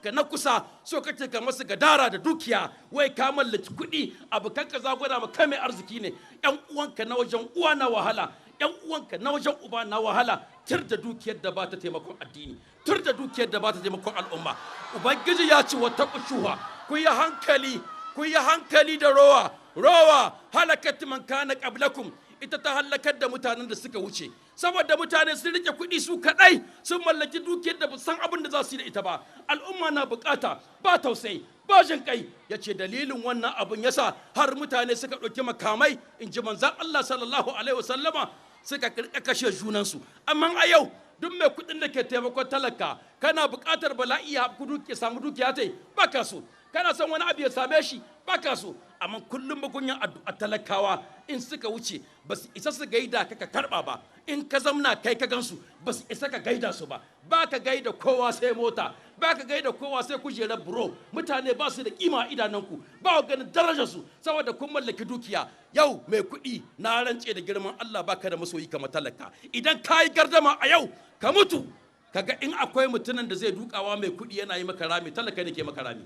uwanka na kusa so kake ka masu gadara da dukiya, wai ka mallaki kuɗi, abokanka za gwada ma kai mai arziki ne. Yan uwanka na wajen uwa na wahala, yan uwanka na wajen uba na wahala. Tur da dukiyar da ba ta taimakon addini, tur da dukiyar da ba ta taimakon al'umma. Ubangiji ya ce wata kushuwa, ku yi hankali, ku yi hankali da rowa. Rowa halakat man kana qablakum, ita ta halakar da mutanen da suka wuce, saboda mutane sun rike kuɗi su kaɗai, sun mallaki dukiyar da ba san abin da za su yi da ita ba. Al'umma na bukata, ba tausayi, ba jin kai. Ya ce dalilin wannan abin yasa har mutane suka ɗauki makamai, in ji manzan Allah sallallahu alaihi wasallama, suka kashe junansu. Amma a yau duk mai kuɗin da ke taimakon talaka, kana buƙatar bala'i ya ya samu dukiya tai, ba ka so. Kana son wani abu ya same shi, ba ka so. Amma kullum magunyan addu'a talakawa in suka wuce, ba su isa su gaida ka ka karba ba. In ka zamna kai ka gansu, ba su isa ka gaida su ba. Ba ka gaida kowa sai mota, ba ka gaida kowa sai kujerar buro. Mutane ba su da kima a idanunku, ba ku ganin darajar su saboda kun mallaki dukiya. Yau mai kuɗi, na rance da girman Allah, baka da masoyi kamar talaka. Idan ka yi gardama a yau ka mutu, kaga in akwai mutumin da zai dukawa mai kuɗi yana yi maka rami, talaka ne ke maka rami.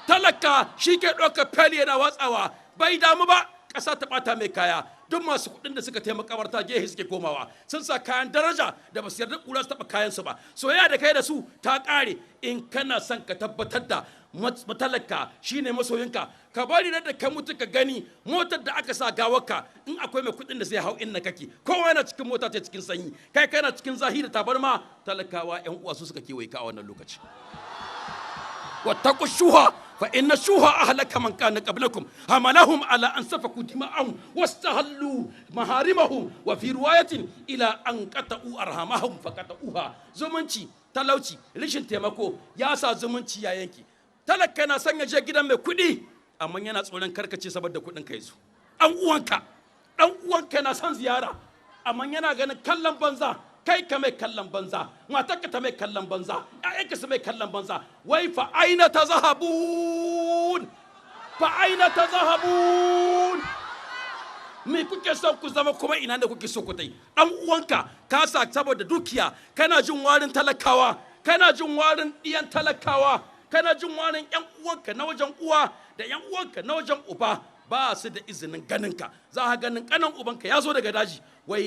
Talaka shi ke ɗaukar feli yana watsawa, bai damu ba ƙasa ta ɓata mai kaya. Duk masu kuɗin da suka taimaka makabarta, gehe suke komawa, sun sa kayan daraja da ba su yarda ƙura su taɓa kayansu ba. Soyayya da kai da su ta ƙare. In kana son ka tabbatar da matalaka shine masoyinka, ka bari na da ka mutu ka gani motar da aka sa gawarka, in akwai mai kuɗin da zai hau inda kake. Kowa yana cikin mota ta cikin sanyi, kai kana cikin zahi da tabarma. Talakawa yan uwa su suka kewaye ka a wannan lokaci. واتقوا الشح فإن الشح أهلك من كان قبلكم، حملهم على أن سفكوا دماءهم واستحلوا محارمهم، وفي رواية إلى أن قطعوا أرحامهم فقطعوها. Zumunci, talauci, rashin taimako ya sa zumunci ya yanki. Talaka na son ya je gidan mai kuɗi, amma yana tsoron karkace saboda kuɗin ka yazo. Ɗan uwanka, ɗan uwanka na son ziyara, amma yana ganin kallon banza. Kai ka mai kallon banza, matarka ta mai kallon banza, ƴaƴanka su mai kallon banza. Wai fa aina tazhabun, fa aina tazhabun? Me kuke son ku zama, kuma ina da kuke so ku tai? Dan uwanka ka sa saboda dukiya, kana jin warin talakawa, kana jin warin ɗiyan talakawa, kana jin warin ƴan uwanka na wajen uwa da ƴan uwanka na wajen uba, ba su da izinin ganinka. Za ka ganin kanan ubanka ya zo daga daji.